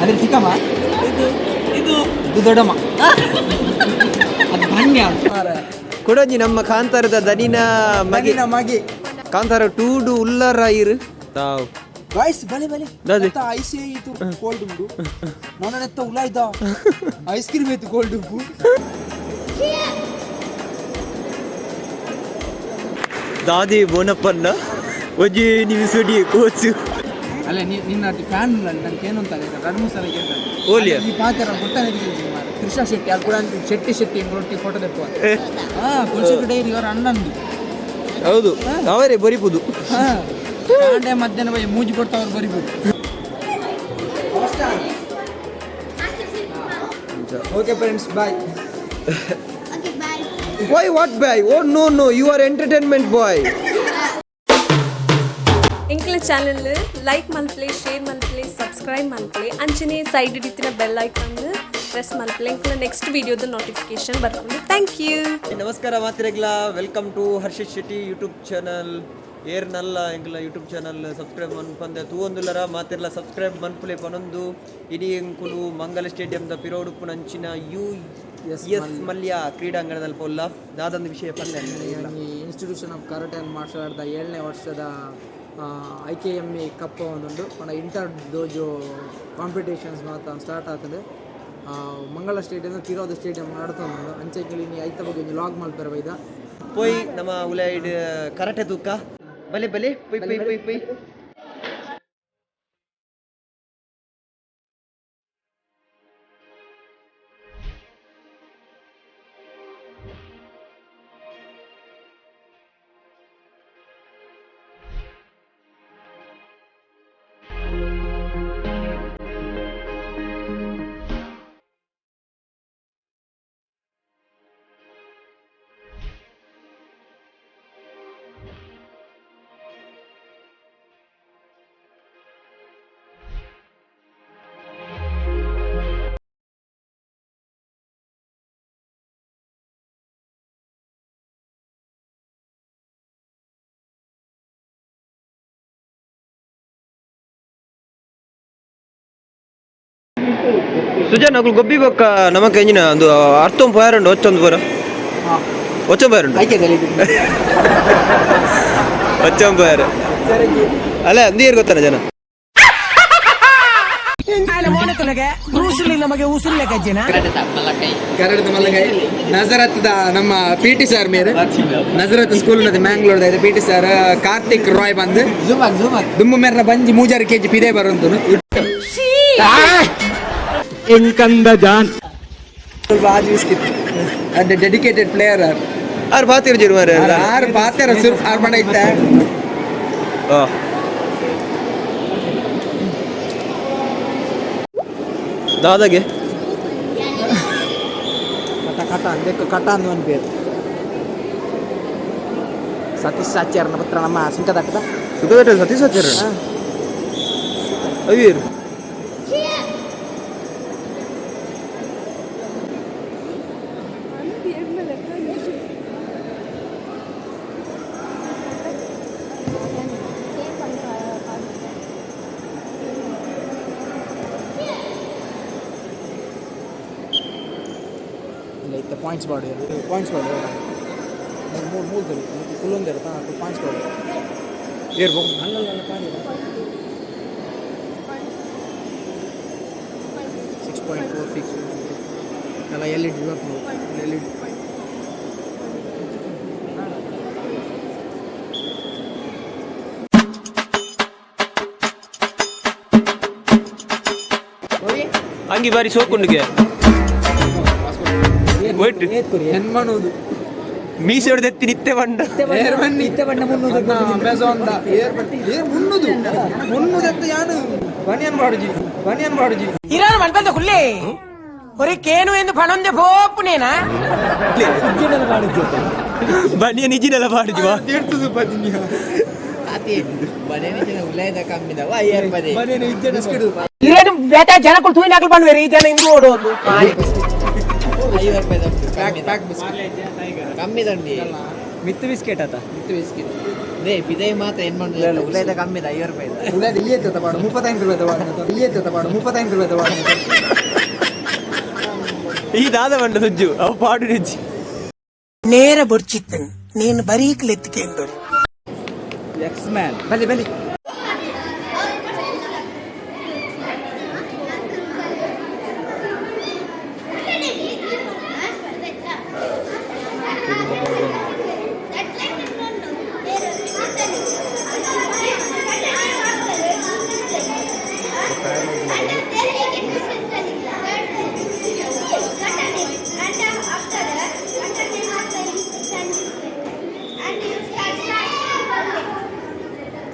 ಅದ್ರ ಚಿಕ್ಕಮ್ಮ, ಇದು ಇದು ಇದು ದೊಡ್ಡಮ್ಮ, ಅದು ಬನ್ನಿ. ಕೊಡೊಂಜಿ ನಮ್ಮ ಕಾಂತಾರದ ದನಿನ ಮಗೆ. ಮಗೆ. ಕಾಂತಾರ ಟೂಡು ಉಲ್ಲರ ಇರು ತಾವ್. ಗಾಯ್ಸ್, ಬಲೆ ಬಲೆ. ದಾದೆ? ಐಸ್ ಇತ್ತು, ಕೋಲ್ಡ್ ಉಂಡು. ನಾನು ಉಲ್ಲ ಇದ್ದ ಐಸ್ ಕ್ರೀಮ್ ಇತ್ತು, ಕೋಲ್ಡ್ ಉಂಟು. ದಾದಿ ಬೋನಪ್ಪನ್ನ ಒಂಜಿ ನಿಮಿಸೊಡಿ ಕೋಚು. ಅಲ್ಲ, ನಿನ್ನ ಫ್ಯಾನ್ ನನಗೆ ಏನು ಅಂತಾರೆ, ಎರಡು ಮೂರು ಸಲ ಕೇಳ್ತಾರೆ. ಓಲಿಯ? ಈ ಪಾತ್ರ ಗೊತ್ತಾನೆ. ತ್ರಿಷಾ ಶೆಟ್ಟಿ ಅಲ್ಲಿ ಕೂಡ ಶೆಟ್ಟಿ ಶೆಟ್ಟಿ ರೊಟ್ಟಿ ಫೋಟೋ ತೆಪ್ಪು. ಹಾ, ಕುಲ್ಸಿಕ ಡೈರಿ ಅವರ ಅಣ್ಣಂದು. ಹೌದು, ಅವರೇ ಬರಿಪುದು. ಹಾ, ಕಾಂಡೆ ಮಧ್ಯಾಹ್ನ ಬೈ ಮೂಜಿ ಕೊಡ್ತಾ ಅವ್ರು ಬರಿಬೋದು. Okay friends, bye. Okay, bye. Why, what boy? Oh, no, no, you are entertainment boy. ಎಂಕ್ಲ channel like ಮಲ್ಪಲೆ, share ಮಲ್ಪಲೆ, subscribe ಮಲ್ಪಲೆ. ಅಂಚನೆ ಸೈಡ್ ಇತ್ತಿನ bell icon press ಮಲ್ಪಲೆ. ಎಂಕ್ಲ next ವಿಡಿಯೋದ ನೋಟಿಫಿಕೇಶನ್ ಬರ್ಕೊಂಡು. Thank you. ನಮಸ್ಕಾರ ಮಾತಿರೆಗ್ಲ, welcome to Harshit Shetty YouTube channel. ಏರ್ ನಲ್ಲ ಎಂಕ್ಲ YouTube channel subscribe ಮನ್ಪಂದೆ ತೂವೊಂದುಲ್ಲರ ಮಾತಿರ್ಲ subscribe ಮನ್ಪುಲೆ ಪನೊಂದು. ಇಡೀ ಎಂಕುಲು ಮಂಗಲ ಸ್ಟೇಡಿಯಂದ ಪಿರೋಡುಪ್ಪುನಂಚಿನ U S Mallya ಕ್ರೀಡಾಂಗಣದಲ್ಲಿ ಪೊಲ್ಲ ದಾದಂದು ವಿಷಯ ಪಲ್ಲೆ. ಈ Institution of Karate and Martial ಆರ್ಟ್ದ 7ನೇ ವರ್ಷದ I K M A cup ಒಂದುಂಡು ಪಂಡ inter dojo competitions ಮಾತ ಸ್ಟಾರ್ಟ್ ಆಗ್ತದೆ. ಮಂಗಳ ಸ್ಟೇಡಿಯಂ ತಿರೋದ ಸ್ಟೇಡಿಯಂ ನಡ್ತೊಂದುಂಡು. ಅಂಚೆ ನೀ ಐತ ಬಗ್ಗೆ ಒಂಜಿ ಲಾಗ್ ಮಲ್ಪೆರ ಬೈದ. ಪೋಯ್ ನಮ್ಮ ಉಲೈಡ್ ಕರಾಟೆ ತೂಕ. ಬಲೆ ಬಲೆ, ಪೊಯ್ ಪೊಯ್ ಪೊಯ್ ಪೊಯ್. ಸುಜನ್, ಅಕುಲು ಗೊಬ್ಬಿ ಬೊಕ್ಕ ನಮಕ್ ಎಂಜಿನ ಒಂದು ಅರ್ಥೊಂದು ಪೋಯಾರುಂಡು, ಒಚ್ಚೊಂದು ಪೂರ ಒಚ್ಚೊಂದು ಪೋಯಾರುಂಡು. ಒಚ್ಚೊಂದು ಪೋಯಾರು ಅಲ್ಲ, ಅಂದು ಗೊತ್ತಾನ ಜನ. ಕರಡದ ಮಲ್ಲಗೈ ನಜರತ್ದ ನಮ್ಮ P T sir ಮೇರೆ ನಜರತ್ ಸ್ಕೂಲ್ ಮ್ಯಾಂಗ್ಳೂರ್ದ ಇದೆ. P T sir Karthik Roy ಬಂದು ದುಮ್ಮು ಮೇರ್ನ ಬಂಜಿ ಮೂಜಾರು KG ಪಿದೆ ಬರುಂತು. ಎಂಕಂದ John. And dedicated player. ಆರು ಬಾತಿರು ಜಿರು ಮಾರ್ರೆ. ಆರು ಪಾತೆರ ಸುರ್ ಆರ್ ಮಣ ಇತ್ತ. ಆ. ದಾದಾಗೆ. ಕಟ ಕಟ ಅಂದಕ್ಕೆ ಕಟ ಅಂದು ಒಂದು പേര് ಸತೀಶ್ ಆಚಾರ್ಯನ ಪತ್ರ ನಮ್ಮ ಸುಂಕದಟ್ಟದ. ಸುಖದಟ್ಟ ಸತೀಶ್ ಆಚಾರ್ಯ ಅಯ್ಯರು. ಇಲ್ಲ ಇತ್ತ ಪಾಯಿಂಟ್ಸ್ ಬಾಡಿ, ಪಾಯಿಂಟ್ಸ್ ಬಾಡಿ ಮೂರು ಮೂರು ತರಿ ಕುಲ್ಲೊಂದೇರು ಪಾಯಿಂಟ್ಸ್ ಬಾಡಿ. ಏರ್ ಬೊಕ್. ಅಲ್ಲಲ್ಲ ಅಲ್ಲ, ಪಾಡಿ 6.46 ಎಲ್ಲ L E D work, L E D. ಅಂಗಿ ಬಾರಿ ಸೋಕುಂಡಿಗೆ ಒಯ್ಟ್. ಎನ್ಮಣುದು. ಮೀಸೆ ಹೊಡೆದೆತ್ತಿ ನಿತ್ತೆ ಬಂಡ. ಅಮೆಝಾನ್ ಏರ್ ಮುನ್ನುದು ಮುನ್ನುದೆತ್ತ ಯಾನು ಬನಿಯನ್ ಬಾಡುಜಿ, ಬನಿಯನ್ ಬಾಡುಜಿ. ಇರಾನ್ ಮನ್ಪಂದ ಕುಲ್ಲೆ ಒರಿ ಕೇನು ಎಂದು ಪಣೊಂದೆ ಪೋಪುನೇನಾ. ಬನಿಯ ನಿಜಿನೆಲ್ಲ ಬಾಡುಜಿ ವಾ. ತೀರ್ತದು ಬದಿನಿಯ. ಇರೇನು ಬೇಟ ಜನಗಳು ತೂಯಿನ ಹಾಕಲು ಬಂದ್ವೇರಿ ಈ ಜನ ಇಂದು ಓಡೋದು. Pack pack biscuit. ಮಿತ್ತು ಬಿಸ್ಕೆಟ್ ಆತ. ಮಿತ್ತು ಬಿಸ್ಕೆಟ್. ಬಿದೈ ಮಾತ್ರ ಏನ್ ಮಾಡುದು ಉಲೈದ ಕಮ್ಮಿ ಇದೆ 50 ರೂಪಾಯಿ ಇದೆ. ಉಳ್ಳಾದ ಇಯ್ಯತ್ತೆ ತಪಾಡು 35 ರೂಪಾಯಿ ತಪಾಡು ಇಯ್ಯತ್ತೆ ತಪಾಡು 35 ರೂಪಾಯಿ ತಪಾಡು. ಈ ದಾದ ಬಂಡ ಸುಜ್ಜು ಅವು ಪಾಡು ನಿಜ್ಜಿ. ನೇರ ಬೊರ್ಚಿತ್ತನ್ ನೀನು ಬರೀಕ್ಲೆತ್ತಿಕೆಂದು. ಎಕ್ಸ್ ಮ್ಯಾನ್ ಬಲ್ಲಿ ಬಲ್ಲಿ.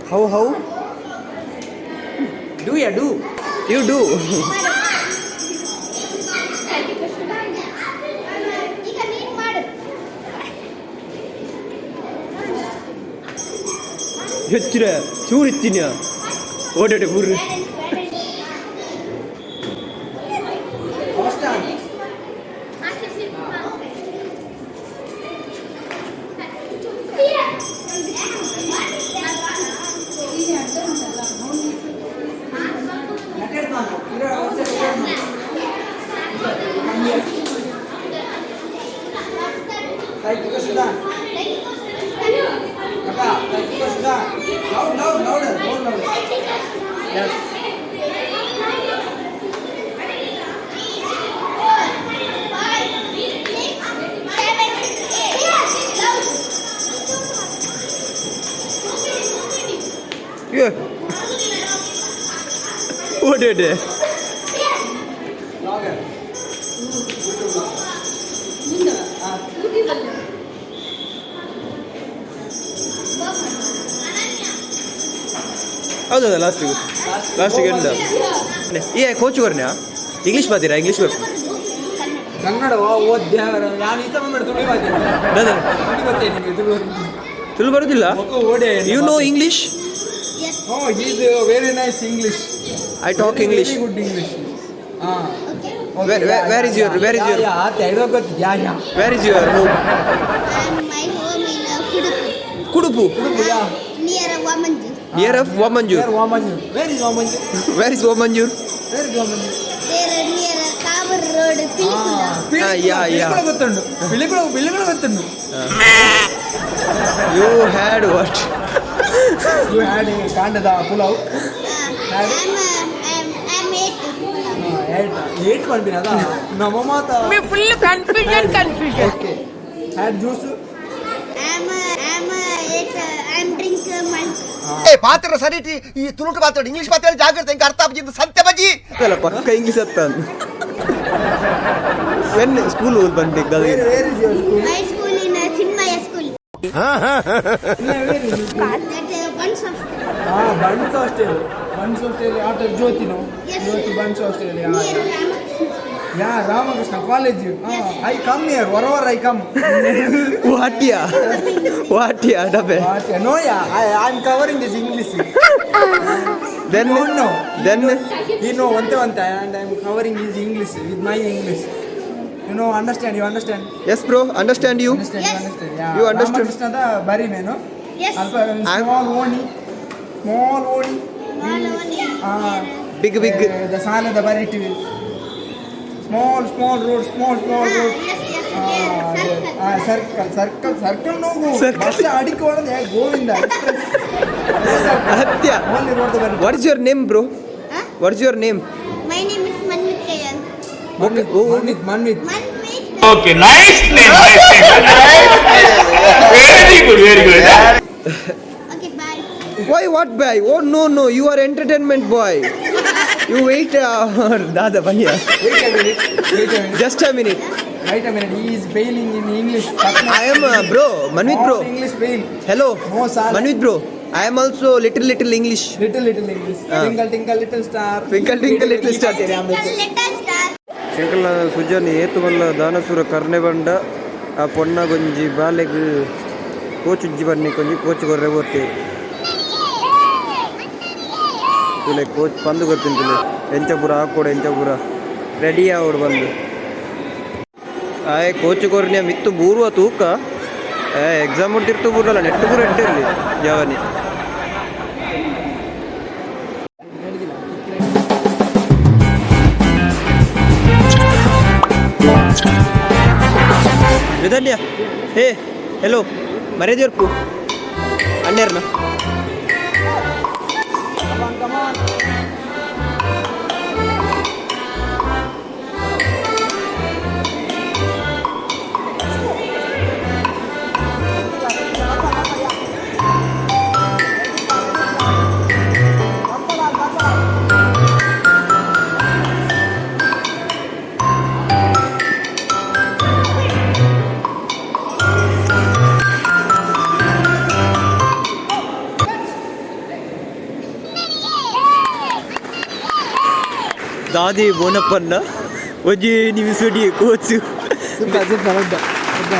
How how do ya do you do. ಈಗ ನೀನು ಮಾಡು. ಹೆಚ್ಚಿರ ಚೂರು ಇತ್ತಿನ ಓಡೋಡೆ ಬುರ್ರು. Loud loud louder more louder. Yes. ಏ ಓಡೋಡೆ. ಹೌದೌದ ಲಾಸ್ಟಿಗೆ ಲಾಸ್ಟಿಗೆ ಎಂದ ಏ ಕೋಚ್ ಕೊರ್ನ್ಯಾ ಇಂಗ್ಲೀಷ್ ಬಾತೀರಾ ಇಂಗ್ಲೀಷ್ ಬರ್ಪ. ಕನ್ನಡ ಓದ್ಯ ನಾನು ಈ ಸಮಯ ತುಳಿ ಮಾತೇನೆ. ದಾದಾ. ತುಳಿ ಗೊತ್ತೇ ನಿಮಗೆ ತುಳು? ತುಳು ಬರುದಿಲ್ಲ. ಓಡೆ. You know English? Yes. Oh, is very nice English. I talk English. Very good English. Ha. Where is your where is your ಆತ ಐಡೋ ಗೊತ್ತು yeah yeah. Where is your home? My home in Kudupu. Kudupu. Yeah. Near Vamanju. Near of Vamanjoor. Where Vamanjoor? Where is Vamanjoor? Where is Vamanjoor? Where is Vamanjoor? There near Kavoor road, Pilikula. Yeah yeah. Pilikula ಗೊತ್ತುಂಟು. ಪಿಲಿಕುಳ ಪಿಲಿಕುಳ ಗೊತ್ತುಂಟು. You had what? You had ಕಾಂಡದ pulao. I'm 8. Eight eight ಮಾಡ್ತೀನಿ ಅದ ನಮ್ಮ ಮಾತ. Full confusion confusion. Okay, had juice. I'm 8. I'm drink milk. ಪಾತ್ರ ಸರಿ ಈ ತುಳುಟು ಪಾತ್ರ ಇಂಗ್ಲಿಷ್ ಪಾತ್ರ ಜಾಗ್ರತೆ ಇಂಕ ಅರ್ಥ ಆಪುಜಿ ಸಂತೆ ಬಜಿ. ಅಲ್ಲ ಪಕ್ಕ ಇಂಗ್ಲೀಷ್ ಅತ್ತ when school ಓದ್ ಬಂದಿದ್ದ. Where where is your school? My school in Chinmaya school. Where is That Bunts of ha Bunts hostel. Bunts hostel after Jyothi no? Yes. Jyothi Bunts hostel. Yeah. Near Ramakrishna school. Yeah, Ramakrishna college. I come here ವರವರ್ I come. ವಾಟಿಯಾ ವಾಟಿಯಾ ಡಬೆ. No yeah, I I am covering this English. Then no. Then He know ಒಂತೆ ಒಂತೆ and I am covering his English with my English. You know, understand? You understand? Yes bro, understand you. Understand? Yes. Understand, yeah. You understood? ರಾಮಕೃಷ್ಣದ ಬರಿ main. Yes. ಅಲ್ಪ small ಓಣಿ small ಓಣಿ. Small ಓಣಿ. Big big. The ಸಾಲದ ಬರಿಟಿ small small road, small small road. Yes, yes, there, circle. Circle circle circle ನೋಗು. Circle. Bus ಅಡಿಕೋಣದ ಗೋವಿಂದ. ಹತ್ಯ. Only road ಬರಿ. What is your name bro? Huh? What is your name? My name is Manvit Kayan. Okay. Manvith Manvith. Manvit. Okay, nice name, nice name. Very good, very good. Okay, bye. Why what boy? Oh no no, you are entertainment boy. You wait. ದಾದಾ ಬನ್ನಿ. Wait a minute, wait a minute. Just a minute. Wait a minute, he is bailing in English. I am bro Manvith bro. English bail. Hello. No, sir. Manvith bro, I am also little little English. Little little English. Twinkle twinkle little star. Twinkle, twinkle, little star. Little little star. ಎಂಕಲ್ನ Sujan ಏತು ಮಲ್ಲ ದಾನಸುರ ಕರ್ನೆ ಬಂಡ ಆ ಪೊನ್ನ ಗೊಂಜಿ ಬಾಲೆಗ್ coach ಉಜ್ಜಿ ಬನ್ನಿ ಕೊಂಜಿ coach ಕೊರ್ರೆ ಬೋರ್ತಿ ತುಲೆ coach ಪಂದು ಗೊತ್ತಿನ ತುಲೆ ಎಂಚ ಪೂರ ಹಾಕೋಡು ಎಂಚ ಪೂರ ರೆಡಿ ಆವಡು ಬಂದು ಆಯ್ ಕೋಚ್ ಕೊರ್ನ್ಯ ಮಿತ್ತು ಬೂರುವ ತೂಕ. ಎಕ್ಸಾಮ್ ತಿರ್ತು ಬೂರಲ್ಲ ನೆಟ್ಟು ಪೂರ ಎಡ್ಡೆ ಯಾವನಿ. ವಿದಲ್ಯ, ಏ ಹೆಲೋ, ಮರ್ಯಾದೆಯರ್ಪು ಅಣ್ಣೇರ್ನ. ದಾದಿ ಬೋನಪ್ಪನ್ನ ಒಂಜಿ ನಿಮಿಸಡಿ ಕೋಚು. ಸೂಪರ್ ಸೂಪರ್, ಅಡ್ಡ ಅಡ್ಡ.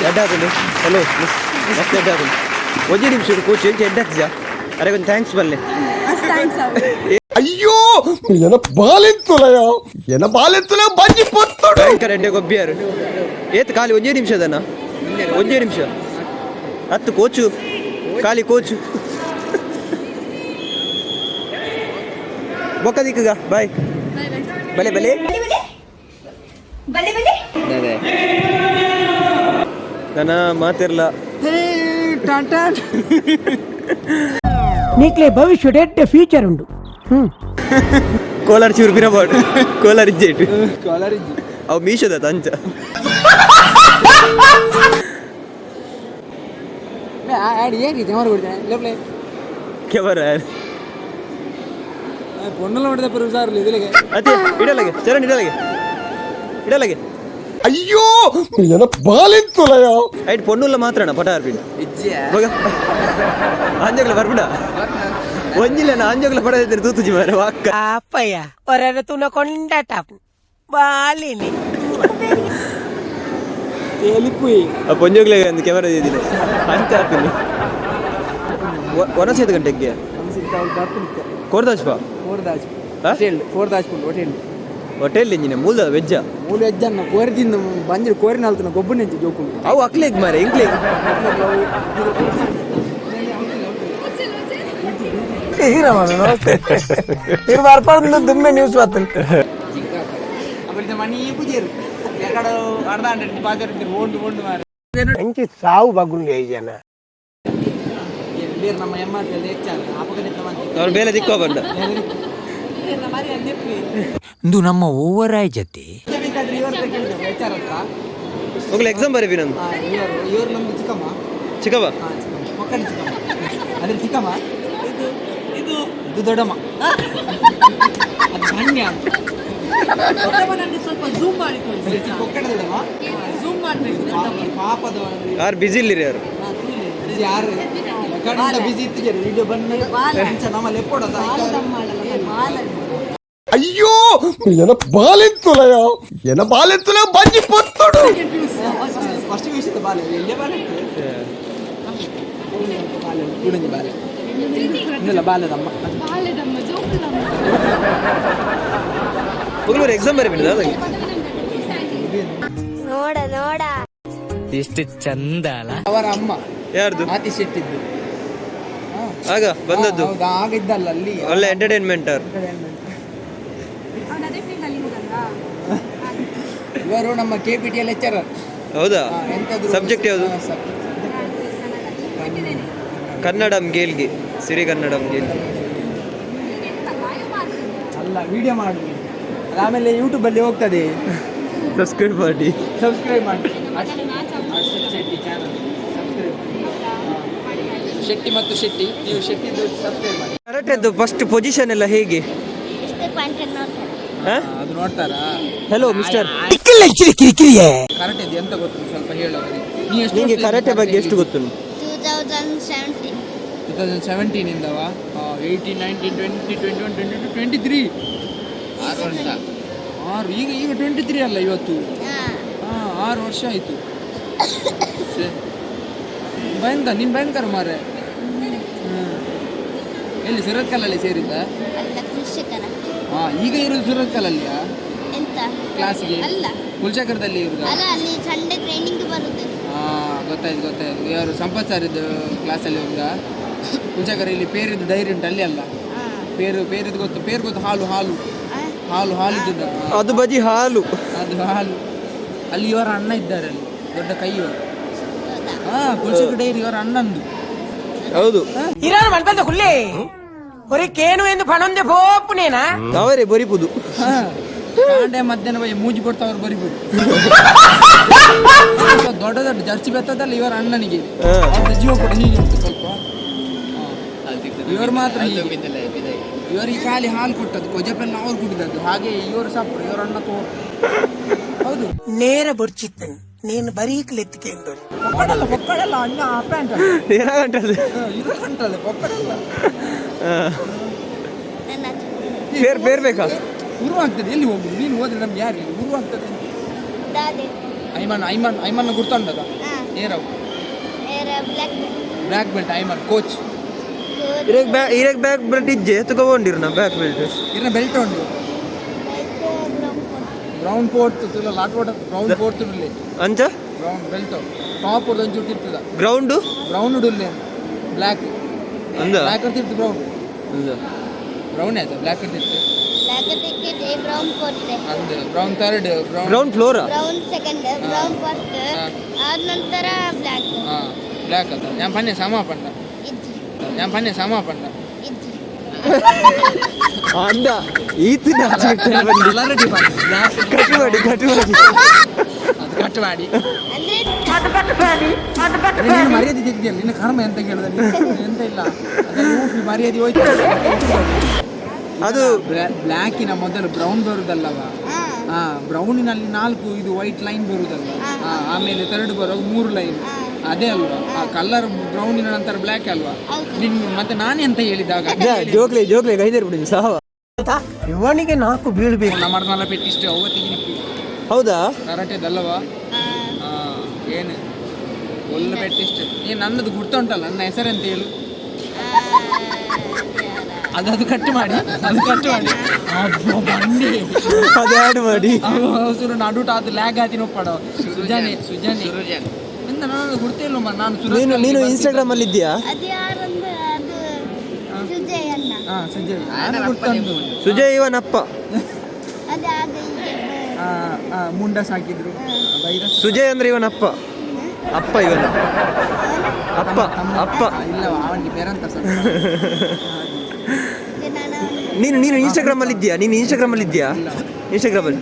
ಎಡ್ಡಾತುಂಡು. ಹಲೋ, ಮಸ್ತ್ ಎಡ್ಡಾತುಂಡು. ಒಂಜಿ ನಿಮಿಷ ಕೋಚ್ ಎಂಚ ಎಡ್ಡಾತ್ಜ? ಅರೆ, ಒಂದು thanks ಬಲ್ಲೆ. ಅಯ್ಯೋ, ಎನ ಬಾಲೆತ್ತುಲಯ, ಎನ ಬಾಲೆತ್ತುಲ ಬಂಜಿ ಪೊತ್ತುಡು. ಭಯಂಕರ ಎಡ್ಡೆ ಗೊಬ್ಬಿಯಾರು. ಏತ್ ಖಾಲಿ ಒಂಜೇ ನಿಮಿಷದನ, ಒಂಜೇ ನಿಮಿಷ ಹತ್ತು ಕೋಚು, ಖಾಲಿ ಕೋಚು. ಬೊಕ್ಕ ದಿಕ್ಕಗ, ಬಾಯ್, ಬಲೆ ಬಲೆ. ಬಲೆ ಬಲೆ. ನನ್ನ ಮಾತಿರ್ಲ. నీకులే భవిష్యుడు ఎడ్డే ఫ్యూచర్ ఉండు. ಕೋಲಾರ ಚೂರು ಬಿರಬಾಡು, ಕೋಲಾರ ಇಜ್ಜೇಟು. ಕಾಲರ್ ಇಜ್ಜಿ. ಅವು ಮೀಶದ ತಂಚ. ಆ್ಯಡ್ ಏನು ಕ್ಯಾಮರಾ ಕೊಡ್ತೇನೆ ಲೇಪ್ಲೆ. ಕ್ಯಾಮರಾ. ಪೊಣ್ಣುಲ ಹೊಡೆದ ಪರ ಹುಷಾರಿಲ್ಲ ಇದಕ್ಕೆ. ಅದೇ ಇಡಲಗೆ ಚರಣ್, ಇಡಲಗೆ ಇಡಲಗೆ. ಅಯ್ಯೋ, ಎನ ಬಾಲೆತ್ತುಲಯ. ಐಟ್ ಪೊಣ್ಣುಲ್ಲ ಮಾತ್ರಣ ಪಟ ಆರ್ಪಿನ. ಇಜ್ಜಿ. ಮಗ ಆಂಜೋಗ್ಲ ಬರ್ಬಿಡ, ಒಂಜಿಲ್ಲ ನಾ ಆಂಜೋಗ್ಲ ಪಡ ಇದ್ರೆ ತೂತುಜಿ ಮಾರೆ ವಾಕ್ಕ. అప్పయ్య ఒరర తునకొండట బాలిని. ತೇಲಿಪುಯಿ. ಆ ಪೊಂಜೋಗ್ಲೆ ಒಂದು ಕ್ಯಾಮರಾ ಇದ್ದಿಲ್ಲ ಅಂತ ಆತೀನಿ. ವನಸೇತು ಗಂಟೆಗೆ. ಬರ್ಪುಂಡು. ಕೋರ್ದಾಜ್ಪ. ಕೋರ್ದಾಜ್. ಆ? ಹೋಟೆಲ್ ಕೋರ್ದಾಜ್ ಪುಂಡು ಹೋಟೆಲ್. ಹೋಟೆಲ್ ಇಂಜಿನ ಮೂಲದ ವೆಜ್ಜ. ಮೂಲು ವೆಜ್ಜನ್ನ ಕೋರಿ ತಿಂದು ಬಂಜಿರು ಕೋರಿ ನಾಲ್ತನ ಗೊಬ್ಬು ನೆಂಚು ಜೋಕುಂಡು. ಅವು ಅಕ್ಲೇಗ್ ಮಾರೆ ಇಂಕ್ಲೇಗ್. మీరు వరపడుతుంది దుమ్మే న్యూస్ వస్తుంది. ಅప్పుడు ಮనీ ಪೂಜೆರು ಎಕಡ ಅರ್ಧ ಹಂಡ್ರೆಡ್ ಬಾಜಾರ್ ಓಂಡು ಓಂಡು ಮಾರೆ. మంచి సావు బగ్గులు జన. ಬೇರೆ ನಮ್ಮ ಎಮ್ ಆರ್ ಪಿ ಹೆಚ್ಚಾಗ ಅಪಗಣಿತ ಮಂದಿ. ಅವ್ರು ಬೇಲೆ ದಿಕ್ಕೋ ಬಂಡ. ಇಂದು ನಮ್ಮ ಓವರ್ ಜೊತೆ. ಬೇಕಾದ್ರೆ ಇವ್ರ ಹತ್ರ ಕೇಳಿದೆ ಎಚ್ ಆರ್ ಹತ್ರ. ಹೋಗ್ಲಿ, ಎಕ್ಸಾಮ್ ಬರೀ ನಂದು. ಆ, ಇವರು ಇವರು ನಮ್ದು ಚಿಕ್ಕಮ್ಮ. ಚಿಕ್ಕವ್ವ. ಹಾ, ಚಿಕ್ಕಮ್ಮ ಪಕ್ಕದ ಚಿಕ್ಕಮ್ಮ, ಅದ್ರ ಚಿಕ್ಕಮ್ಮ. ಇದು ಇದು ಇದು ದೊಡ್ಡಮ್ಮ, ಅದು ಧನ್ಯ. ಸ್ವಲ್ಪ ಝೂಮ್ ಮಾಡಿ ತೋರಿಸಿ. ಕೊಕ್ಕಡ ದೊಡ್ಡಮ್ಮ. ಝೂಮ್ ಮಾಡಬೇಕು. ಪಾಪದ. ಯಾರು ಬಿಸಿ ಇಲ್ಲಿರಿ ಯಾರು? ಯಾರು ಕಣ್ಣ ಬಿಸಿ ಇತ್ತು ವಿಡಿಯೋ ಬಂದು ಮುಂಚೆ ನಮ್ಮಲ್ಲಿ ಎಪ್ಪೊಡದ. ಅಯ್ಯೋ, ಎನ ಬಾಲೆತ್ತುಲಯ, ಎನ ಬಾಲೆತ್ತುಲ ಬಂಜಿ ಪೊತ್ತುಡು. ಫಸ್ಟ್ ವಿಷಯದ ಬಾಲೆ ಎಲ್ಲೇ ಬಾಲೆ ಇತ್ತು. ಬಾಲೆ ಕೂಡಂಜಿ ಬಾಲೆ ಇನ್ನೆಲ್ಲ ಬಾಲೆದಮ್ಮ. ಹೋಗ್ಲಿ, ಎಕ್ಸಾಮ್ ಬರೀ ಬಿಡದ. ನೋಡ ನೋಡ. ಎಷ್ಟು ಚಂದ ಅಲ್ಲ? ಅವರ ಅಮ್ಮ. ಯಾರ್ದು? ಆತಿ ಶೆಟ್ಟಿದ್ದು. ಆಗ ಬಂದದ್ದು. ಹೌದಾ, ಆಗ ಇದ್ದಲ್ಲ ಅಲ್ಲಿ. ಒಳ್ಳೆ ಎಂಟರ್ಟೈನ್ಮೆಂಟ್ ಅವ್ರು. ಇವರು ನಮ್ಮ K P T L H R. ಹೌದಾ? ಸಬ್ಜೆಕ್ಟ್ ಯಾವುದು? ಕನ್ನಡಂ ಗೇಲ್ಗೆ, ಸಿರಿ ಕನ್ನಡಂ ಗೇಲ್ಗೆ. ಅಲ್ಲ, ವಿಡಿಯೋ ಮಾಡುದು, ಅದು ಆಮೇಲೆ ಯೂಟ್ಯೂಬ್ ಅಲ್ಲಿ ಹೋಗ್ತದೆ. ಸಬ್ಸ್ಕ್ರೈಬ್ ಮಾಡಿ. ಸಬ್ಸ್ಕ್ರೈಬ್ ಮಾಡಿ, ಹರ್ಷಿತ್ ಶೆಟ್ಟಿ ಚಾನಲ್ ಸಬ್ಸ್ಕ್ರೈಬ್ ಮಾಡಿ. ಶೆಟ್ಟಿ ಮತ್ತು ಶೆಟ್ಟಿ, ನೀವು ಶೆಟ್ಟಿ ಸಬ್ಸ್ಕ್ರೈಬ್ ಮಾಡಿ. ಕರೆಕ್ಟ್, ಫಸ್ಟ್ ಪೊಸಿಷನ್ ಎಲ್ಲ ಹೇಗೆ? ಎಷ್ಟು ಕ್ವಾಂಟನ್ ನೋಡ್ತಾರೆ. ಅದು ನೋಡ್ತಾರಾ? Hello mister. ಕಿರಿಕಿರಿಯೇ. ಕರೆಕ್ಟ್ ಇದೆ ಎಂತ ಗೊತ್ತು ಸ್ವಲ್ಪ ಹೇಳು ಅವರಿಗೆ. ನೀ ಎಷ್ಟು ನಿಮಗೆ ವರ್ಷದಿಂದ ಕರಾಟೆ ಬಗ್ಗೆ ಎಷ್ಟು ಗೊತ್ತು? 2017. 2017 ಇಂದವ? 18, 19, 20, 21, 22, 23, 6 ವರ್ಷ. ಆರು, ಈಗ ಈಗ 23 ಅಲ್ಲ ಇವತ್ತು? ಹಾ. ಹಾಂ, 6 ವರ್ಷ ಆಯಿತು. ಭಯಂಕರ, ನೀನು ಭಯಂಕರ ಮಾರೆ. ಎಲ್ಲಿ, ಸುರತ್ಕಲಲ್ಲಿ ಸೇರಿದ್ದ? ಅಲ್ಲ, ಕೃಷಿಕರ. ಹಾಂ, ಈಗ ಇರೋದು ಸುರತ್ಕಲಲ್ಲಿಯಾ? ಎಂತ? ಕ್ಲಾಸಿಗೆ? ಅಲ್ಲ. ಕುಲ್ಶೇಖರದಲ್ಲಿ ಇರುದಾ? ಅಲ್ಲ, ಅಲ್ಲಿ ಸಂಡೇ ಟ್ರೈನಿಂಗ್ ಬರುತ್ತೆ. ಹಾಂ. ಗೊತ್ತಾಯ್ತು ಗೊತ್ತಾಯ್ತು. ಯಾರು, ಸಂಪತ್ ಸರ್ ಇದ್ದು ಕ್ಲಾಸಲ್ಲಿ ಹೋಗ್ದ? ಕುಲ್ಶೇಖರ್ ಇಲ್ಲಿ ಪೇರಿದ್ದು ಡೈರಿ ಉಂಟು ಅಲ್ಲಿ ಅಲ್ಲ? ಪೇರು, ಪೇರಿದ್ದು ಗೊತ್ತು, ಪೇರು ಗೊತ್ತು. ಹಾಲು ಹಾಲು ಹಾಲು ಹಾಲು ಇದ್ದದ್ದು. ಅದು ಬಜಿ ಹಾಲು. ಅದು ಹಾಲು. ಅಲ್ಲಿ ಇವರ ಅಣ್ಣ ಇದ್ದಾರೆ ಅಲ್ಲಿ, ದೊಡ್ಡ ಕೈಯವರು. ಹಾ, ಕುಲ್ಶೇಖರ್ ಡೈರಿ ಇವರ ಅಣ್ಣಂದು. ಹೌದು. ಇರಾನ್ ಮಲ್ಪಂದ ಕುಲ್ಲೆ ಒರಿ ಕೇನು ಎಂದು ಪಣೊಂದೆ ಪೋಪುನೇನಾ. ಅವರೇ ಬರಿಪುದು. ಹಾ, ಕಾಂಡೆ ಮಧ್ಯಾಹ್ನ ಬೈ ಮೂಜಿ ಕೊಡ್ತಾ ಅವ್ರು ಬರಿಬೋದು. ದೊಡ್ಡ ದೊಡ್ಡ ಜರ್ಸಿ ಬೆತ್ತದಲ್ಲ ಇವರ ಅಣ್ಣನಿಗೆ. ಅವ್ರ ಜೀವ ಕೂಡ ಹೀಗೆ ಉಂಟು ಸ್ವಲ್ಪ. ಇವರು ಮಾತ್ರ ಹೀಗೆ. ಇವರಿಗೆ ಖಾಲಿ ಹಾಲು ಕೊಟ್ಟದ್ದು, ಕೊಜಪೆಲ್ಲ ಅವ್ರು ಕುಡಿದದ್ದು. ಹಾಗೆ ಇವರು ಸಾಪುರು, ಇವರ ಅಣ್ಣ ತೋರು. ಹೌದು. ನೇರ ಬೊರ್ಚಿತ್ತನ್ ನೀನು ಬರೀಕ್ಲೆತ್ತಿಕೆ ಎಂದು. ಪೊಕ್ಕಡಲ್ಲ, ಪೊಕ್ಕಡಲ್ಲ ಅಣ್ಣ, ಅಪ್ಪ ಅಂತ. ಏನಾಗಂಟದು? ಇದು ಅಂಟಲ್ಲ, ಪೊಕ್ಕಡಲ್ಲ. ನನ್ನ ಪೇರ್ ಪೇರ್ ಬೇಕಾ? ಉರು ಆಗ್ತದೆ. ಎಲ್ಲಿ ಹೋಗುದು ನೀನು? ಹೋದ್ರೆ ನಮ್ಗೆ ಯಾರು ಇಲ್ಲಿ? ಉರು ಆಗ್ತದೆ. ದಾದೆ? ಐಮನ್, ಐಮನ್, ಐಮನ್ನ ಗುರ್ತುಂಡದ? ಹಾ. ಏರವು? ಏರ black. Black belt Aiman coach. ಇರಕ್ ಬ್ಯಾಕ್, ಇರಕ್ ಬ್ಯಾಕ್ ಬೆಲ್ಟ್ ಇಜ್ಜೆ ತಗೊಂಡಿರು ನಾ ಬ್ಯಾಕ್ ಬೆಲ್ಟ್. ಇರ್ನ ಬೆಲ್ಟ್ ಉಂಟು. ಬ್ರೌನ್ ಫೋರ್ತ್ ತುಲ lot water brown fourth ಉಳ್ಳೆ. ಅಂಚ. Brown belt top ಒಂಚೂರು ತಿರ್ತದ. ಗ್ರೌಂಡು? ಬ್ರೌನ್ ಉಡುಲ್ಲೆ, ಬ್ಲ್ಯಾಕ್. ಅಂದ. ಬ್ಲ್ಯಾಕ್ ತಿರ್ತು, ಬ್ರೌನ್. ಅಂದ. ಬ್ರೌನ್ ಆಯ್ತಾ? ಬ್ಲ್ಯಾಕ್ ತಿರ್ತು. Black ticket, brown fourth. ಅಂದ್ brown third, brown. Ground flora? Brown second, brown first, ಆದ ನಂತರ ಬ್ಲ್ಯಾಕ್. ಹಾ, ಬ್ಲ್ಯಾಕ್ ಅದ. ಯಾನ್ ಪನ್ನೆ ಸಮ ಪಂಡ. ಇಜ್ಜಿ. ಯಾನ್ ಪನ್ನೆ ಸಮ ಪಂಡ. ಇಜ್ಜಿ. ಅಂದ ಈತ. ಕಟ್ ಮಾಡಿ, ಕಟ್ ಮಾಡಿ. ಅದು ಕಟ್ ಮಾಡಿ. ಅಂದ್ರೆ? ಅದೇ ನೀನು ಮರ್ಯಾದೆ ತೆಗ್ದಿಯಲ್ಲ, ನಿನ್ನ ಕರ್ಮ ಎಂತ ಕೇಳಿದ ನೀನು? ಎಂತ ಇಲ್ಲ, ಅದರಲ್ಲಿ ಊಫಿ ಮರ್ಯಾದೆ ಹೋಯ್ತು. ಅದು ಬ್ಲ್ಯಾಕಿನ ಮೊದಲು ಬ್ರೌನ್ ಬರುದಲ್ಲವ? ಹಾ. ಹಾ, ಬ್ರೌನಿನಲ್ಲಿ ನಾಲ್ಕು ಇದು ವೈಟ್ ಲೈನ್ ಬರುದಲ್ವ? ಹಾ, ಆಮೇಲೆ ಥರ್ಡ್ ಬರುವಾಗ ಮೂರು ಲೈನ್, ಅದೇ ಅಲ್ವಾ? ಆ ಕಲರ್ ಬ್ರೌನಿನ ನಂತರ ಬ್ಲ್ಯಾಕ್ ಅಲ್ವಾ? ನಿನ್ ಮತ್ತೆ ನಾನೇ ಅಂತ ಹೇಳಿದಾಗ. ಜೋಕ್ಲೆ ಜೋಕ್ಲೆ ಗೈದೇರ್ ಬಿಡಿ ಸಾವ. ಇವನಿಗೆ ನಾಲ್ಕು ಬೀಳ್ಬೇಕು. ನಮ್ಮ ಪೆಟ್ಟಿಷ್ಟು ಅವತ್ತಿಗೆ. ಹೌದಾ? ಕರಾಟೆದಲ್ಲವಾ? ಹಾ, ಏನು ಒಳ್ಳೆ ಪೆಟ್ಟಿಷ್ಟು. ನೀನು ನನ್ನದು ಗುರ್ತ ಉಂಟಲ್ಲ, ನನ್ನ ಹೆಸರೆಂತ ಹೇಳು. ಅದು ಅದು ಕಟ್ ಮಾಡಿ, ಅದು ಕಟ್ ಮಾಡಿ. ಅಬ್ಬಾ, ಬಂಡಿ. ಅದು ಆ್ಯಡ್ ಮಾಡಿ. ಹಸುರು ನಡುಟ ಅದು ಲ್ಯಾಗ್ ಆತಿ ನೊಪ್ಪಡ. ಸುಜಾನೆ, ಸುಜಾನೆ ಎಂತ ನಾನು ಗುರ್ತೇ ಇಲ್ಲ ನಾನು ಸುರತ್ಕಲ್ಗೆ ನೀನು ನೀನು ಬರ್ತಿದ್ದೆ. ಇನ್ಸ್ಟಾಗ್ರಾಮ್ ಅಲ್ಲಿ ಇದ್ದೀಯಾ? ಅದು ಯಾರಂದ್ರೆ ಅದು ಸುಜಯ್ ಅಣ್ಣ. ಹಾ, ಸುಜಯ್ ನಾನು ಗುರ್ತುಂಟು. ಸುಜಯ್ ಇವನಪ್ಪ. ಅದು ಆಗ ಹೀಗೆ. ಆ, ಆ, ಮುಂಡಸ್ ಹಾಕಿದ್ರು ವೈರಸ್. ಸುಜಯ್ ಅಂದ್ರೆ ಇವನಪ್ಪ, ಅಪ್ಪ ಇವನ ಅಪ್ಪ, ಅಪ್ಪ. ಇಲ್ಲ, ಅವನಿಗೆ ಬೇರೆಂತ ಸ್ವಲ್ಪ. ಈಗ ನಾನು ಅವನಿಗೆ ನೀನು ನೀನು ಇನ್ಸ್ಟಾಗ್ರಾಮ್ ಅಲ್ಲಿ ಇದ್ದೀಯಾ? ನೀನು ಇನ್ಸ್ಟಾಗ್ರಾಮ್ ಅಲ್ಲಿ ಇದ್ದೀಯಾ? ಇನ್ಸ್ಟಾಗ್ರಾಮ್ ಅಲ್ಲಿ?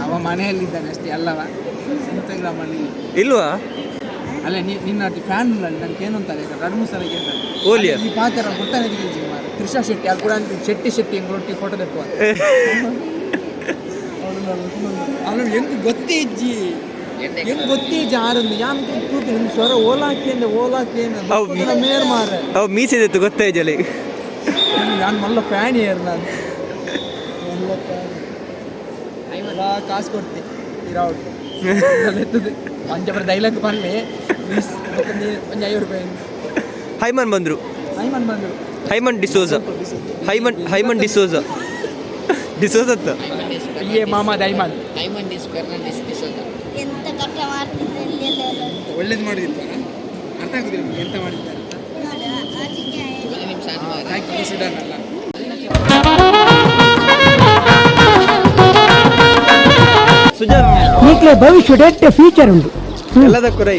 ಅವ ಮನೆಯಲ್ಲಿದ್ದಾನೆ ಅಷ್ಟೇ ಅಲ್ಲವ, ಇನ್ಸ್ಟಾಗ್ರಾಮ್ ಅಲ್ಲಿ. ಇಲ್ವಾ? ಅಲ್ಲ, ನಿನ್ನ ಫ್ಯಾನ್ ನನಗೆ ಏನು ಅಂತಾರೆ, ಎರಡು ಮೂರು ಸಲ ಕೇಳ್ತಾರೆ. ಓಲಿಯ? ಈ ಪಾತ್ರ ಗೊತ್ತಾನೆ ಮಾರ್ರೆ. ತ್ರಿಷಾ ಶೆಟ್ಟಿ ಅದು ಕೂಡ ಅಂತ, ಶೆಟ್ಟಿ ಶೆಟ್ಟಿ ಹೆಂಗ್ ಫೋಟೋ ತೆಪ್ಪು. ಅವನು ಎಂತ ಗೊತ್ತೇ ಇಜ್ಜಿ, ಎಂತ ಗೊತ್ತೇ ಇಜ್ಜಿ ಆರಂದು ಯಾನ್ ತೂತು ನಿಮ್ ಸ್ವರ ಓಲಾಕಿ ಅಂದೆ, ಓಲಾಕಿ. ಅವ್ ಮೇರ್ ಮಾರ್ರೆ. ಅವ್ ಮೀಸಿದಿತ್ತು ಗೊತ್ತೇ ಜಲಿ. ನಾನು ಮಲ್ಲ ಫ್ಯಾನ್ ಏರ್, ನಾನು ಮಲ್ಲ ಫ್ಯಾನ್. ಕಾಸು ಕೊಡ್ತಿ ಇರಾವಟ್ಟು ಎತ್ತದು ಒಂಜ ಡೈಲಾಗ್ ಪನ್ಲೆ ಪ್ಲೀಸ್. ಒಂಜಿ 50 ರೂಪಾಯಿ. ಹೈಮನ್ ಬಂದ್ರು. ಐಮನ್ ಬಂದರು. Hymen D'Souza, hymen, hymen D'Souza, D'Souza ಅಂತ. ಏ ಮಾಮ ದೈಮನ್. ಎಂತ ಕಷ್ಟ ಮಾಡ್ತಿದ್ದೆ ಇಲ್ಲಿ ಎಲ್ಲ. ಒಳ್ಳೇದು ಮಾಡಿದಿಲ್ಲ, ಅರ್ಥ ಆಗುದಿಲ್ಲ ನಿಮ್ಗೆ ಎಂತ ಮಾಡಿದ್ದಾರೆ ಅಂತ. ನೋಡು, ಆಚೆಗೆ. Thank you Sudan ಅಲ್ಲ. ಸುಜಾನ್. ಈಗಲೇ ಭವಿಷ್ಯದ ಫ್ಯೂಚರ್ ಉಂಟು. ಎಲ್ಲದಕ್ಕೂ ರೈ.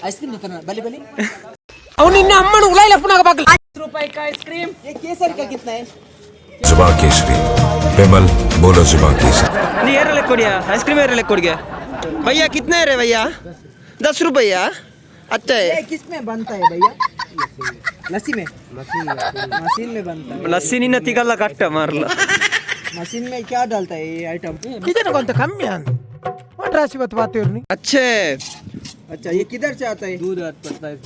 ಐಸ್ ಕ್ರೀಮ್ ತಂತಾನ ಬಲಿ ಬಲಿ. ಅವನು ಇನ್ನ ಅಮ್ಮನ ಉಲಾಯಿಲ ಪುನಾಗ ಬಾಕಲ್. जुबा केसरी विमल बोलो जुबा केसरी. ನೀ ಏರಲ್ಲ ಕೊಡಿಯಾ? ಐಸ್ ಕ್ರೀಮ್ ಏರಲ್ಲ ಕೊಡಿಗೆ भैया? कितना है रे भैया? 10 रुपया? अच्छा है. किसमें बनता है भैया? लस्सी में, मशीन में बनता है. ಲಸ್ಸಿ ನಿನ್ನ ತಿಗಲ್ಲ ಕಟ್ಟ ಮಾರಲ್ಲ. मशीन में क्या डालता है ये आइटम? ಇದನ್ನ ಕೊಂತ ಕಮ್ಮಿ ಅಂದ ರಾಶಿ ಬತ್ತು ಬಾತಿರ್ನಿ. अच्छे. अच्छा, ये किधर से आता है? दूध आता है,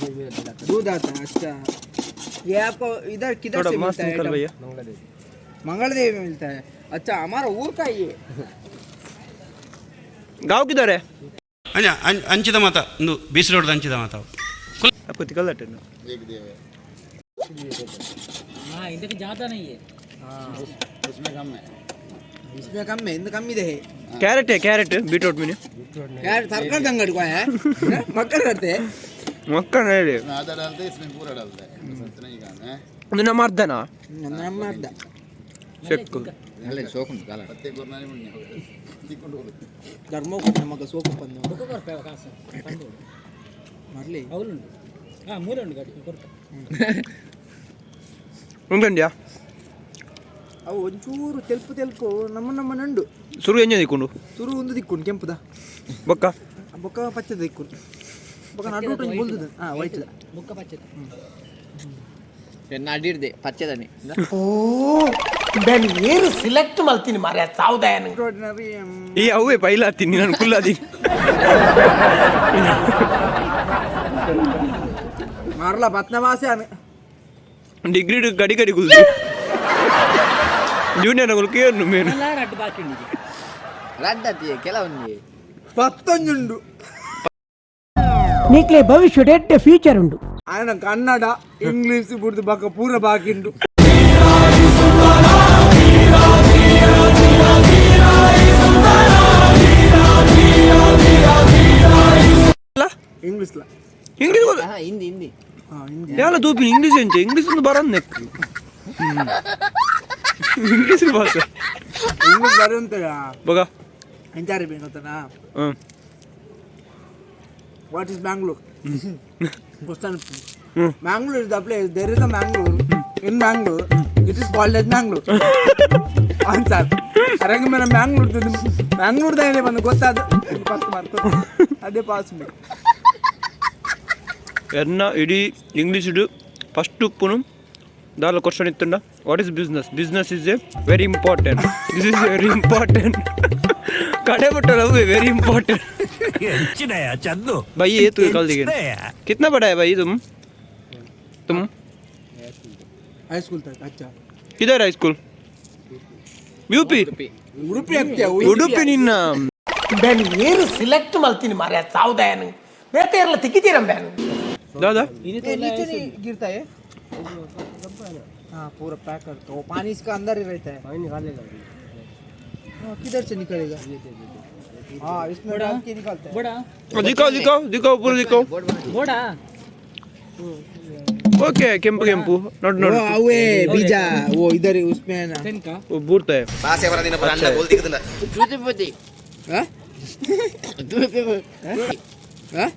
दूध आता है. अच्छा, ये आपको इधर किधर थोड़ा से मस्त मिलता है निकल आइटम? भैया. मंगलदेवी में मिलता है. अच्छा, हमारा ऊर का ये. गाँव किधर है? ಅಂಚ ಅಂಚಿದ ಮಾತ ಒಂದು ಬೀಸ್ ರೋಡ್ದ ಅಂಚಿದ ಮಾತ. आपको तिकल. हाँ इनके ज़्यादा नहीं है। उसमें कम है, इसमें कम है, इंद कम ಇದೆ। Carrot carrot beetroot ಮೀನು। यार सरकार दंगड़ को है मक्कर करते हैं। ಮಕ್ಕಳ ಹೇಳಿ। इसमें आधा डालते हैं, इसमें पूरा डालते हैं, बस इतना ही काम है। ಒಂದು ನಮ್ಮ ಅರ್ಧನಾ? ನಮ್ಮ ಅರ್ಧ। ಚೆಕ್। पत्ते कोरना नहीं मुन्ने तिक्कुंडु ಹೋಗುತ್ತೆ। ಧರ್ಮ ಕೊಟ್ಟು ನಮಗ ಸೋಕು ಬಂದು ಮರ್ಲಿ। ಉಂಟಂಡ್ಯಾ? ಅವು ಒಂಚೂರು ತೆಲ್ಪು ತೆಲ್ಪು ನಮ್ಮ ನಮ್ಮ ನಂಡು। ಸುರು ಎಂಜ ದಿಕ್ಕೊಂಡು? ತುರು ಒಂದು ದಿಕ್ಕುಂಡು ಕೆಂಪುದ। ಬೊಕ್ಕ? ಬೊಕ್ಕ ಪಚ್ಚದ ದಿಕ್ಕುಂಡು, ಬೊಕ್ಕ ನಡು ಊಟ ಬೊಲ್ದುದ. ಹಾಂ, ವೈಟ್ದ. ಬುಕ್ಕ ಪಚ್ಚದ. ಅಡಿರ್ದೆ ಪಚ್ಚದನೆ. ಓ ಬೆನ್ ಏರು ಸೆಲೆಕ್ಟ್ ಮಲ್ತೀನಿ ಮಾರ್ರೆ ಸಾವುದಾಯನ. ಈ ಅವೇ ಪೈಲಾತೀನಿ ನಾನು ಕುಲ್ಲಾದೀನಿ. ಮಾರ್ಲ ಪತ್ನವಾಸ್ಯಾನ. ಡಿಗ್ರಿ ಗಡಿ ಗಡಿ ಕುಲ್ದು ಜೂನಿಯರ್ ಕೇನು ಮೇನು. ರಡ್ಡು ಬಾಕಿ ಉಂಟು. ರಡ್ಡತಿ ಕೆಲವೊಂದು. ಪತ್ತೊಂಜುಂಡು. ನೀಕ್ಲೆ ಭವಿಷ್ಯ ಎಡ್ಡೆ ಫ್ಯೂಚರ್ ಉಂಡು. ఆయన ಕನ್ನಡ ಇಂಗ್ಲೀಷ್ ಬುಡ್ದು ಬಕ್ಕ ಪೂರ ಬಾಕಿಂಡು. ಇಂಗ್ಲೀಷ್ ಲ. ಇಂಗ್ಲೀಷ್. ಹಿಂದಿ ಹಿಂದಿ. ಹಾ, ಹಿಂದಿ. ಯಾಲ ತೂಪಿ ಇಂಗ್ಲೀಷ್ ಎಂಚ? ಇಂಗ್ಲೀಷ್ ಒಂದು ಬರಂದೆ ಇಂಗ್ಲೀಷ್ ಭಾಷೆ. ಇಂಗ್ಲೀಷ್ ಬರುವಂತ. ಬಗ. ಎಂಚಾರಿ ಗೊತ್ತನಾ? ಹ್ಮ್. What is Bangalore question? Mangalore is the place. There is a Mangalore in Mangalore. It is called as Mangalore. Answer. Araga ಮೇಲೆ ಮ್ಯಾಂಗ್ಳೂರ್ ಮ್ಯಾಂಗ್ಳೂರ್ ದಾನೆ ಬಂದು ಗೊತ್ತಾದ 10 ಮಾರ್ಕ್ ಅದೇ ಪಾಸ್. ಎನ್ನ ಇಡೀ ಇಂಗ್ಲೀಷ್ ಫಸ್ಟ್ ಉಪ್ಪುನು ದಾಲ question ಇತ್ತುಂಡ, what is business? Business is a very important, this is very important. ಕಡೆ ಬಿಟ್ಟಲ್ಲ, very important. Chandu. भाई ये तो निकाल दिए। कितना बड़ा है भाई? तुम तुम ಹೈಸ್ಕೂಲ್ ತಕ್ಕ ಅಚ್ಚ. किधर high school? UP. Udupi ಆಗ್ತೀಯ? Udupi ನಿನ್ನ. ಬೆನ್ ಏರು ಸೆಲೆಕ್ಟ್ ಮಲ್ತೀನಿ ಮಾರ್ರೆ ಸಾವುದಾಯನ ಬೇತೆ ಇರಲ್ಲ ತಿಕ್ಕಿತೀರ ಬೆನ್. दादा। ये नीचे नहीं गिरता है। हाँ, पूरा पैक करता वो पानी इसका अंदर ही रहता है। पानी निकालेगा। हाँ, किधर से निकलेगा? हाँ, इसमें डाल के निकालता है। ಬೋಡ. दिखाओ दिखाओ दिखाओ, पूरा दिखाओ। ಬೋಡ. ಓಕೆ, ಕೆಂಪು ಕೆಂಪು ನೋಡು ನೋಡು. अवे बीजा वो इधर ही उसमें है ना। वो बूढ़ता है। हाँ? हाँ?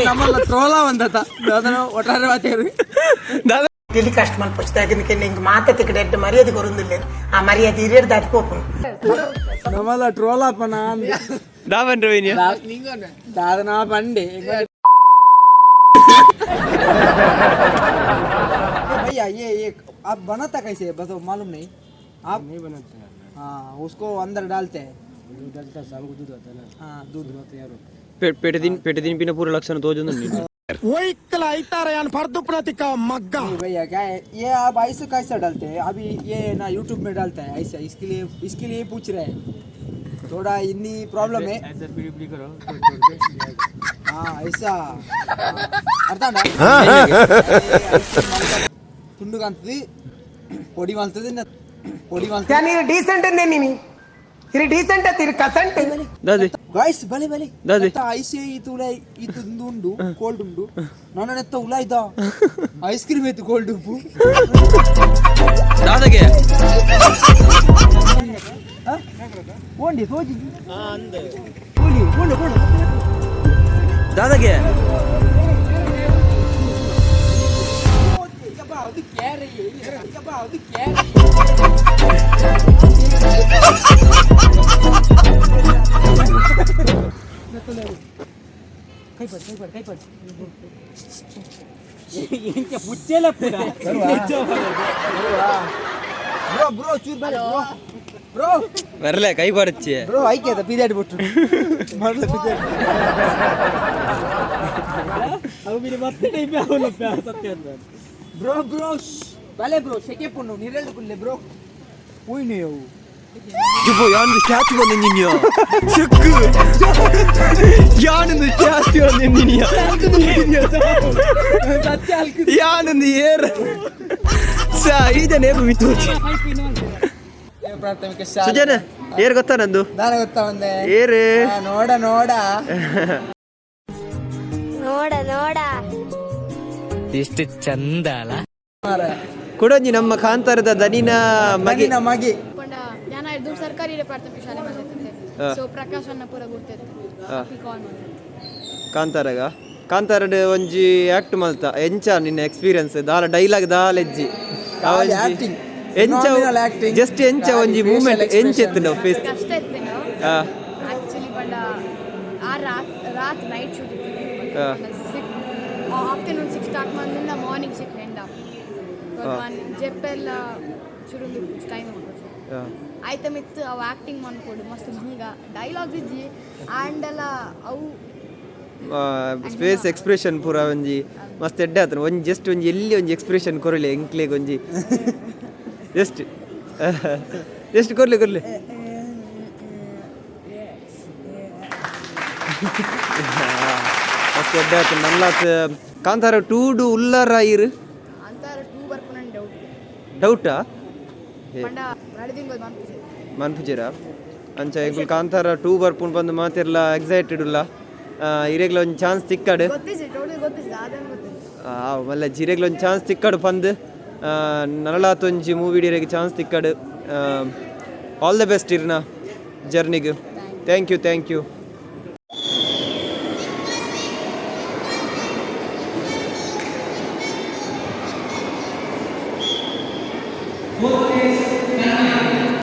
ನಮ್ಮಲ್ಲ ಟ್ರೋಲ ಒಂದತ ದಾದನ ಒಟ್ಟಾರೆ ವಾತೇರು. दादा. ಟೆಲಿಕಾಸ್ಟ್ ಮಲ್ಪೊಚ್ಚದಾಗಿನ ನಿಂಗೆ ಮಾತೆ ತಿಕ್ಕಡೆ ಎಡ್ಡೆ ಮರ್ಯಾದೆ ಕೊರೊಂದಿಲ್ಲ, ಆ ಮರ್ಯಾದೆ ಹಿರಿಯರ್ ದಾಟಿ ಪೋಪುಂಡು. ನಮ್ಮಲ್ಲ ಟ್ರೋಲ ಅಪ್ಪನ. दावन रविनिया. ದಾದನ ಬಂಡೆ. भैया, ये आप बनाता कैसे है बताओ। मालूम नहीं आप नहीं बनाते हैं? हाँ, उसको अंदर डालते हैं। दूध डालता, शाम को दूध आता है ना। हाँ, दूध तैयार होता है। ಪೇಟೆ ದಿನ ಪೇಟೆ ದಿನ ಪಿನ ಪೂರ ಲಕ್ಷಣ ತೋಜೊಂದು. नहीं भैया, क्या है ये आप ऐसे कैसे डालते हैं? अभी ये ना यूट्यूब में डालता है ऐसा, इसके लिए पूछ रहे हैं। थोड़ा हिंदी प्रॉब्लम है। ऐसा पीड़ी करो। हाँ, ऐसा ಅರ್ಥ ತುಂಡು ಕಾಣ್ತದೆ, పొడి మల్తది, పొడి మల్తది. ನೀನು ಡೀಸೆಂಟ್ ನೀನು ಇರಿ ಡೀಸೆಂಟ್ ಅತ್ತ ಇರಿ ಕಸಂಟ್. ದಾದಿ. ಗಾಯ್ಸ್, ಬಲೆ ಬಲೆ. ದಾದಿ. ಐಸ್ ಇತ್ತು ಉಲಾಯ್ ಇತ್ತು ಉಂಡು ಕೋಲ್ಡ್ ಉಂಡು ನಾನು ನೆತ್ತ ಉಲಾಯ್ದ ಐಸ್ ಕ್ರೀಮ್ ಇತ್ತು ಕೋಲ್ಡ್ ಉಪ್ಪು. ದಾದಾಗೆ. ಓಂಡಿ ಸೋಜಿ ಓಲಿ ಓಂಡು ಓಂಡು. ದಾದಾಗೆ. ಬ್ರೋ ಬ್ರೋ, ಚೂರ್ ಬಲೆ ಬ್ರೋ ಬ್ರೋ. ಬರಲೇ ಕೈ ಬಾರಚ್ಚಿ. ಬ್ರೋ, ಐಕ್ಯದ ಪಿದಾಡಿ ಬಿಟ್ರು ಮಾಡಲ ಪಿದಾಡಿ. ಬ್ರೋ ಬ್ರೋ, ಬಲೆ ಬ್ರೋ, ಸೆಕೆ ಪುಣ್ಣು ನೀರೆಲ್ದು ಕುಲ್ಲೆ ಬ್ರೋ. ಉಯ್ನು ಅವು. ಯಾನ್ ಸ್ಟ್ಯಾಚು ಬಂದಿನ್ಯಾ ಸಿಕ್ಕು ಯಾನೊಂದು ಸ್ಟ್ಯಾಚು ಬಂದಿನ್ಯಾ ಯಾನೊಂದು ಏರ್ ಸಾ ಇದನ್ನೇ ಮಿತ್ತು. ಪ್ರಾಥಮಿಕ. ಸುಜನ, ಏರ್ ಗೊತ್ತಾ ನಂದು? ದಾನ ಗೊತ್ತಾ ಒಂದೇ. ಏರು? ನೋಡ ನೋಡ. ನೋಡ ನೋಡ. ಎಷ್ಟು ಚಂದ ಅಲ್ಲ? ಕೊಡೊಂಜಿ ನಮ್ಮ ಕಾಂತಾರದ ದನಿನ ಮಗೆ. ಮಗಿನ ಮಗಿ. ಪಂಡ ಯಾನ ಇದು ಸರ್ಕಾರಿ ಪ್ರಾಥಮಿಕ ಶಾಲೆ ಬಂದಿತ್ತೆ. ಸೊ ಪ್ರಕಾಶ್ ಅನ್ನ ಪೂರ ಗುರ್ತಿತ್ತು. ಕಾಲ್ ಮಾಡ್ತಾರೆ. ಕಾಂತಾರಗ, ಕಾಂತಾರಡ್ ಒಂಜಿ ಆಕ್ಟ್ ಮಲ್ತ, ಎಂಚ ನಿನ್ನ ಎಕ್ಸ್ಪೀರಿಯನ್ಸ್? ದಾಲ ಡೈಲಾಗ್ ದಾಲ ಎಜ್ಜಿ. ಖಾಲಿ acting. ಎಂಚ? Phenomenal acting. Just ಎಂಚ ಒಂಜಿ ಖಾಲಿ ಮೂವ್ಮೆಂಟ್ facial ಎಂಚ ಎತ್ತು ನಾವು ಫೇಸ್? ಕಷ್ಟ ಇತ್ತು. ಆಕ್ಚುಲಿ ಪಂಡ ಆ ರಾತ್ ರಾತ್ ನೈಟ್ ಶೂಟ್ ಇತ್ತು. 6, ಆಫ್ಟರ್ನೂನ್ 6 ಸ್ಟಾರ್ಟ್ ಮಾಡಿದ, ಮಾರ್ನಿಂಗ್ 6 ಎಂಡ್. ಜೆಪ್ಪೆಲ್ಲ ಶುರು ಟೈಮ್ ಆಯ್ತಮ್ ಇತ್ತು. ಅವು ಆ್ಯಕ್ಟಿಂಗ್ ಮಾಡ್ಕೊಡು ಮಸ್ತ್ ಭಂಗ ಡೈಲಾಗ್ಸ್ ಇಜ್ಜಿ ಆ್ಯಂಡ್ ಅವು. ಫೇಸ್ ಎಕ್ಸ್ಪ್ರೆಷನ್ ಪೂರ ಒಂಜಿ ಮಸ್ತ್ ಎಡ್ಡೆ ಆತನ. ಒಂಜಿ ಜಸ್ಟ್ ಒಂಜಿ ಎಲ್ಲಿ ಒಂಜಿ ಎಕ್ಸ್ಪ್ರೆಷನ್ ಕೊರಲಿ ಎಂಕ್ಲೆಗ್, ಒಂಜಿ ಜಸ್ಟ್ ಜಸ್ಟ್ ಕೊರ್ಲಿ ಕೊರ್ಲಿ. ಮಸ್ತ್ ಎಡ್ಡೆ ಆತನ ನಲ್ಲಾತ್. ಕಾಂತಾರ ಟೂಡು ಉಲ್ಲಾರ ಇರು? ಅಂತಾರ ಟೂ ಬರ್ಪುನ ಡೌಟ್. ಡೌಟಾ? ಪಂಡ ರಡು ತಿಂಗಳು ಮನ್ಪುಜೆ. ಮನ್ಪುಜೀರ? ಅಂಚ ಎಂಕುಲು ಕಾಂತಾರ 2 ಬರ್ಪುಂಡು ಬಂದು ಮಾತಿರ್ಲ ಎಕ್ಸೈಟೆಡ್ ಉಲ್ಲ. ಇರೆಗ್ಲ ಒಂಜಿ ಚಾನ್ಸ್ ತಿಕ್ಕಡು. ಗೊತ್ತಿಜಿ, ಟೋಟಲ್ ಗೊತ್ತಿಜಿ, ಅದೇನು ಗೊತ್ತಿಜಿ. ಮಲ್ಲ ಜಿರೆಗ್ಲ ಒಂಜಿ ಚಾನ್ಸ್ ತಿಕ್ಕಡು ಪಂದ್, ನರಳಾತ್ ಒಂಜಿ ಮೂವಿ ಇರೆಗ್ ಚಾನ್ಸ್ ತಿಕ್ಕಡು. ಆಲ್ the best ಇರ್ನ ಜರ್ನಿಗ್. Thank you, thank you.